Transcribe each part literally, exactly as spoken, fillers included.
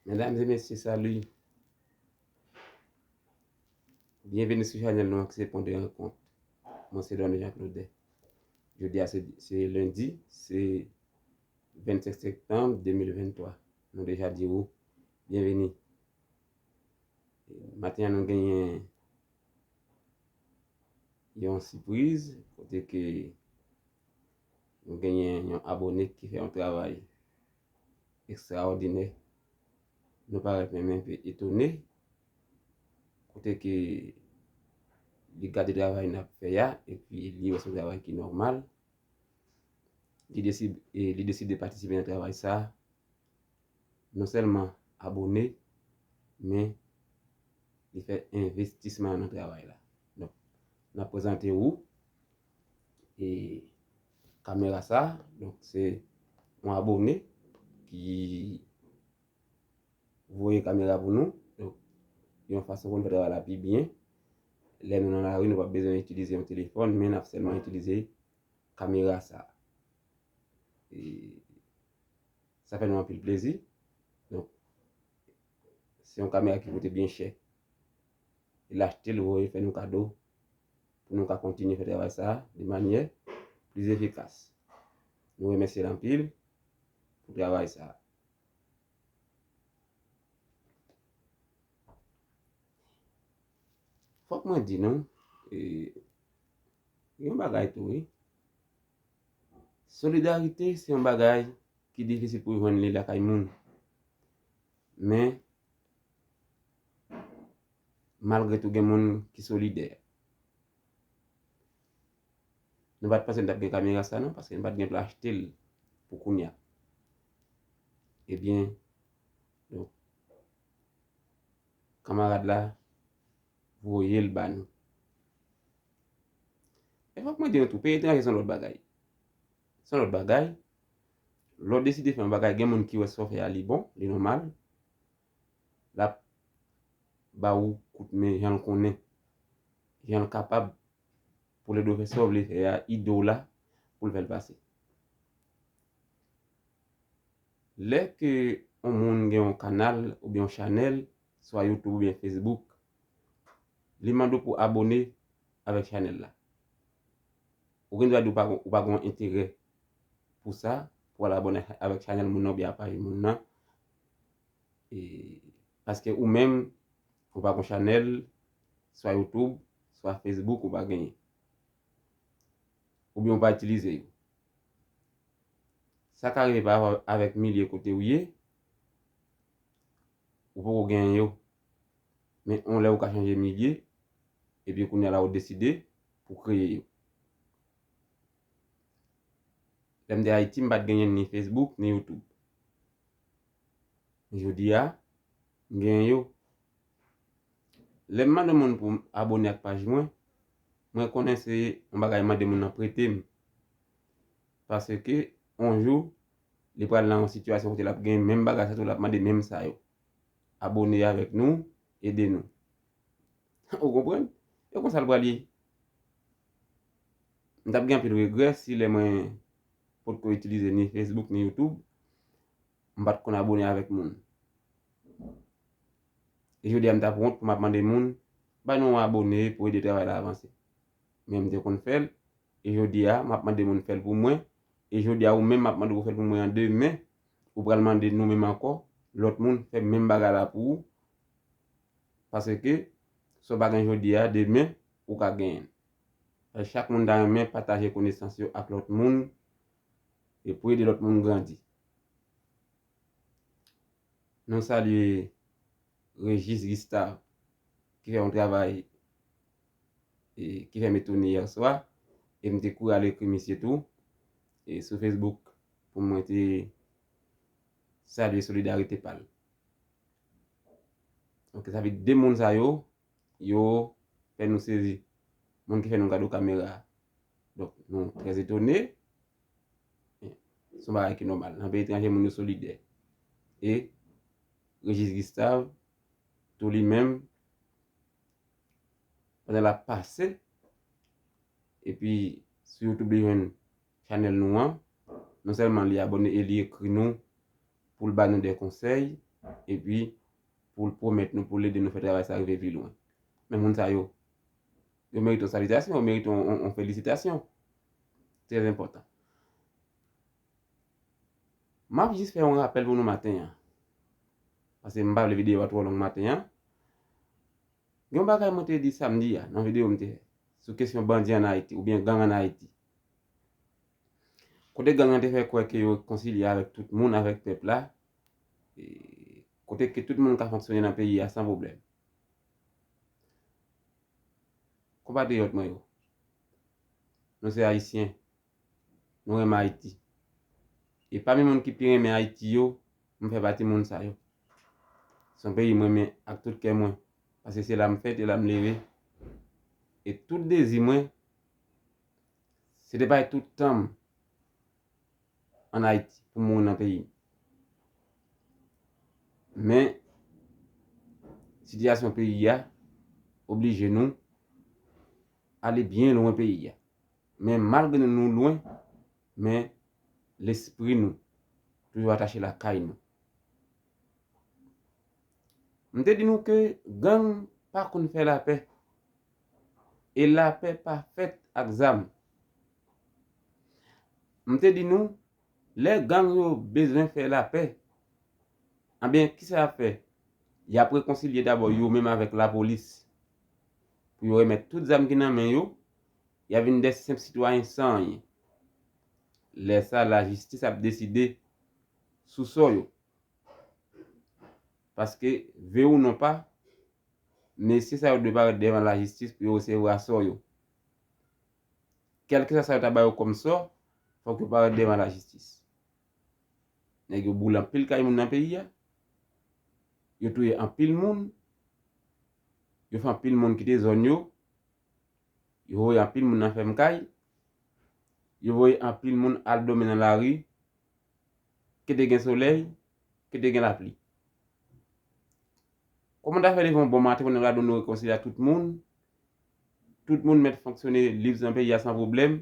Medam e mesye, salut. Byenveni sou chanèl nou an ki se Pwen de Rankont. Mwen se Don Jean Claude. Jodi a se, se lendi, se vennsenk septanm de mil venntwa. Nou deja di ou byenveni. Maten an nou genyen yon sipriz kote ke nou genyen yon abone ki fè yon travay ekstraòdinè. Nou parèt menm enpe etone kote ke li gade travay n ap fè a epi li wè se yon travay ki nòmal. Li deside, li deside patisipe nan travay sa a. Non sèlman abone, men li fè envestisman nan travay la. Donk, n ap prezante ou e kamera sa. Donk, se yon abone ki voye kamera pou nou. Donk, yon fason pou nou fè travay la pi byen. Lè nou nan lari, nou p ap bezwen itilize yon telefòn, men n ap sèlman itilize kamera sa. E sa fè nou anpil plezi. Donk, se yon kamera ki koute byen chè. E l achte l, voye fè nou kado pou nou ka kontinye fè travay sa a de manyè pli efikas. Nou remèsye l anpil pou travay sa a. Fòk mwen di nou, e, yon bagay tou, wi. Solidarite se yon bagay ki difisil pou jwenn li lakay moun. Men, malgre tou, gen moun ki solidè. Nou pa t panse n t ap gen kamera sa non, paske n pa t gen pou achte l pou kounye a. Ebyen, donk, kanmarad la voye l ba nou. E fòk mwen di nou tou, peyi etranje se yon lòt bagay. Se yon lòt bagay. Lè w deside fè yon bagay, gen moun ki wè sa w fè a li bon, li nòmal. L ap ba ou kout men jan l konnen, jan l kapab, pou l ede w fè sa w vle fè a, ide w la pou l fè l pase. Lè ke yon moun gen yon kanal oubyen yon chanèl, swa YouTube oubyen Facebook, li mande w pou abone avèk chanèl la. Ou gen dwa di w pa, ou pa gen yon enterè pou sa, pou w al abone avèk chanèl moun nan oubyen a paj moun nan. E, paske ou menm, ou pa gen chanèl, swa YouTube, swa Facebook, ou pa genyen. Oubyen ou pa itilize yo. Sa ka rive pa avèk milye kote ou ye, ou poko genyen yo. Men yon lè ou ka chanje milye, epi kounye a la ou deside pou kreye yo. Lè m te Ayiti, m pa t genyen ni Facebook, ni YouTube. Men jodi a, m genyen yo. Lè m mande moun pou abone ak paj mwen, mwen konnen se yon bagay m mande moun nan prete m. Paske, yon jou, li pral nan yon sitiyasyon kote l ap gen menm bagay sa tou, l ap mande menm sa yo. Abone avèk nou, ede nou. Ou konprann? E konsa l pral ye. M t ap gen anpil regrè si lè mwen potko itilize ni Facebook ni YouTube, m pa t konn abone avèk moun. E jodi a m t ap wont pou m ap mande moun, bay nou yon abone pou ede travay la avanse. Men m te konn fè l, e jodi a m ap mande moun fè l pou mwen, e jodi a ou menm m ap mande w fè l pou mwen an, demen ou pral mande nou menm ankò, lòt moun fè menm bagay la pou ou. Paske, sa w pa gen jodi a, demen, ou ka genyen l. Paske chak moun ta renmen pataje konesans yo ak lòt moun, e pou ede lòt moun grandi. Nou salye Régis Gustave, ki fè yon travay, e, ki fè m etone yè swa, e m te kouri al ekri misye tou, e, sou Facebook, pou mwen te salye solidarite pa l. Donk, sa vle di de moun sa yo, yo fè nou sezi. Moun ki fè nou gade kamera a. Donk, nou trè etone. Se yon bagay ki nòmal. Nan peyi etranje, moun yo solidè. E Régis Gustave, tou li menm, pandan l ap pase, epi sou YouTube li jwenn chanèl nou an, non sèlman li abone e li ekri nou pou l ba nou de konsèy, epi pou l pwomèt nou, pou l ede nou fè travay sa rive pi lwen. Men moun sa yo, yo merite yon salitasyon, yo merite yon, yon, yon felisitasyon. Trè enpòtan. M ap jis fè yon rapèl pou nou maten an. Paske m pa vle videyo a twò long maten an. Gen yon bagay mwen te di samdi a, nan videyo m te fè, sou kesyon bandi ann Ayiti, oubyen gang ann Ayiti. Kote gang nan te fè kwè ke yo rekonsilye avèk tout moun, avèk pèp la, e kote ke tout moun ka fonksyone nan peyi a san pwoblèm. Konpatriyòt mwen yo, nou se Ayisyen, nou renmen Ayiti. E pami moun ki pi renmen Ayiti yo, m fè pati moun sa yo. Se yon peyi m renmen ak tout kè mwen, paske se la m fèt e la m leve. E tout dezi mwen, se te bay tout tan m ann Ayiti pou mouri nan peyi m. Men, sitiyasyon peyi a oblije nou ale byen lwen peyi a. Men malgre nou, nou lwen, men lespri nou toujou atache lakay nou. M te di nou ke gang pa konn fè lapè. E lapè pa fèt ak zam. M te di nou, lè gang yo bezwen fè lapè, anben, kisa y ap fè? Y ap rekonsilye dabò yo menm avèk lapolis. Pou yo remèt tout zam ki nan men yo, y a vin de senp sitwayen san anyen. Lè sa, lajistis ap deside sou sò yo. Paske, vle ou non pa, mesye sa yo dwe parèt devan lajistis pou yo resevwa sò yo. Kèlkeswa sa yo ta ba yo kòm sò, fòk yo parèt devan lajistis. Nèg yo boule anpil kay moun nan peyi a. Yo touye anpil moun. Yo fè anpil moun kite zòn yo. Yo voye anpil moun nan fèm kay. Yo voye anpil moun al dòmi nan lari. Ke te gen solèy, ke te gen lapli. Kòman ta fè leve yon bon maten pou nèg la di w nou rekonsilye ak tout moun? Tout moun mèt fonksyone lib nan peyi a san pwoblèm.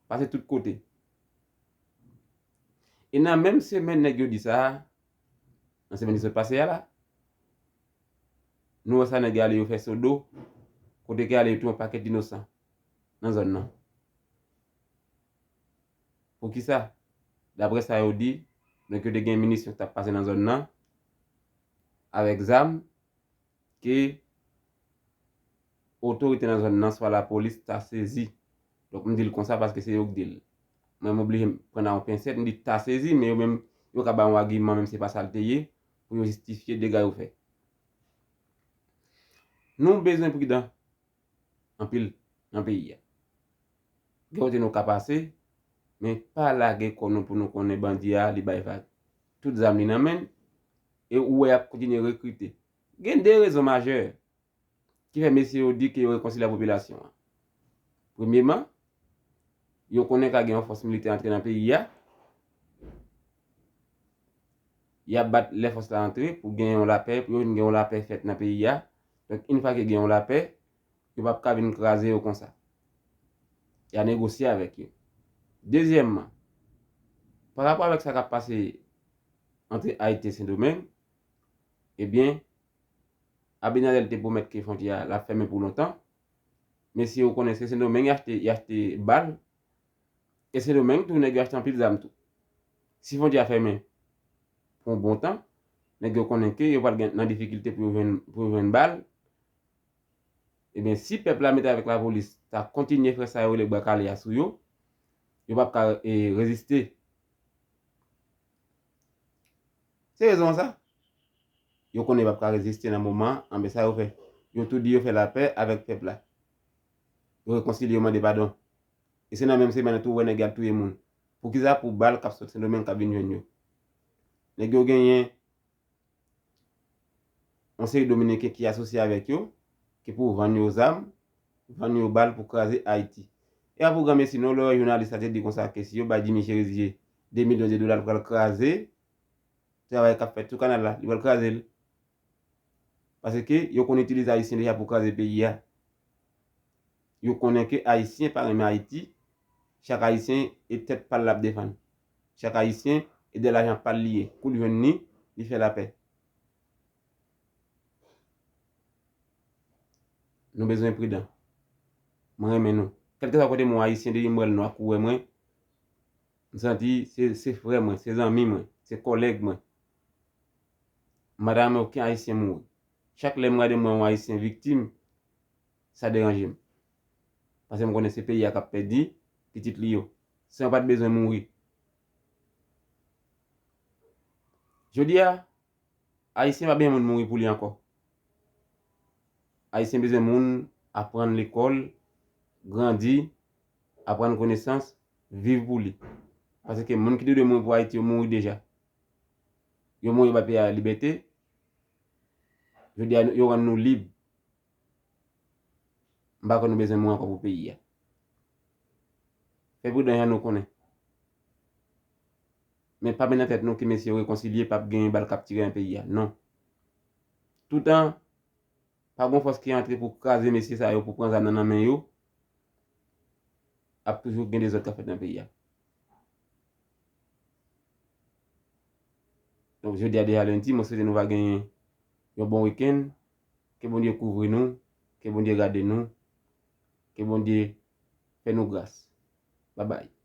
Pase tout kote. E nan menm semèn nèg yo di sa a, nan semèn ki sot pase a la, nou wè sa nèg yo ale yo fè Sodo, kote ke ale yo touye yon pakèt inosan nan zòn nan. Poukisa? Daprè sa yo di, donk yo te gen minisyon k t ap pase nan zòn nan, avèk zam, ke otorite nan zòn nan, swa lapolis, ta sezi. Donk, m di l konsa paske se yo k di l. Mwen, m oblije pran nan yon pensèt, m di ta sezi, men yo menm, yo ka ba yon agiman, menm se pa sa l te ye, pou yo jistifye dega yo fè. Nou bezwen pridan anpil nan peyi a. Gen kote nou ka pase, men pa lage kò nou pou nou konnen bandi a, li bay vag. Tout zam li nan men l, e ou wè y ap kontinye rekrite. Gen de rezon majè ki fè mesye yo di ke yo rekonsilye ak popilasyon an. Premyeman, yo konnen ka gen yon fòs militè antre nan peyi a, y ap bat lè fòs la antre pou gen yon lapè, pou yo vin gen yon lapè fèt nan peyi a. Donk, yon fwa ke gen yon lapè, yo p ap ka vin kraze yo konsa. Y a negosye avèk yo. Dezyèmman, pa rapò avèk sa k ap pase ant Ayiti e Sendomeng, ebyen, Abinader te pwomèt ke fwontyè a l ap fèmen pou lontan. Men si yo konnen se Sendomeng y achte, y achte bal, e Sendomeng tou, nèg yo achte anpil zam tou. Si fwontyè a fèmen pou yon bon tan, nèg yo konnen ke yo pral gen nan difikilte pou yo jwenn, pou yo jwenn bal. Ebyen, si pèp la mete avèk lapolis ta kontinye fè sa yo rele bwa kale a sou yo, yo p ap ka, e, reziste. Se rezon an sa. Yo konnen yo p ap ka reziste nan moman an, anben sa yo fè? Yo tou di yo fè lapè avèk pèp la. Yo rekonsilye, yo mande padon. E se nan menm semèn nan tou ou wè nèg yo ap touye moun. Poukisa? Pou bal k ap sot Sendomeng k ap vin jwenn yo. Nèg yo genyen yon seri Dominiken ki asosye avèk yo, ki pou vann yo zam, vann yo bal pou kraze Ayiti. E pa pou granmesi non, lè w wè jounalis la te di konsa ke si yo bay Jimmy Chérizier de milyon de dola, l pral kraze travay k ap fèt sou kanal la, li pral kraze l. Paske yo konn itilize Ayisyen deja pou kraze peyi a. Yo konnen ke Ayisyen pa renmen Ayiti, chak Ayisyen e tèt pa l l ap defann. Chak Ayisyen e de lajan pa l li ye. Kou l jwenn li, li fè lapè. Nou bezwen pridan. Mwen renmen nou. Kèlkeswa kote m wè Ayisyen, depi m wè l nou ap kouri wè mwen, m santi se, se frè mwen, se zanmi mwen, se kòlèg mwen. M pa ta renmen okenn Ayisyen mouri. Chak lè m gade m wè yon Ayisyen viktim, sa deranje m. Paske m konnen se peyi a k ap pèdi pitit li yo. San yo pa t bezwen mouri. Jodi a, Ayisyen pa bezwen moun mouri pou li ankò. Ayisyen bezwen moun aprann lekòl, grandi, aprann konesans, viv pou li. Paske moun ki te dwe mouri pou Ayiti yo mouri deja. Yo mouri yo bay peyi a libète. Jodi a, yo rann nou lib. M pa kwè nou bezwen mouri ankò pou peyi a. Fè pridan jan nou konnen. Men pa met nan tèt nou ke mesye yo rekonsilye, p ap gen bal k ap tire nan peyi a. Non. Toutan, pa gon fòs ki antre pou kraze mesye sa yo, pou pran zam nan nan men yo, ap toujou gen dezòd k ap fèt nan peyi a. Donk, jodi a deja lendi, mwen swete nou va genyen yon bon wikenn. Ke Bondye kouvri nou, ke Bondye gade nou, ke Bondye fè nou gras. Babay.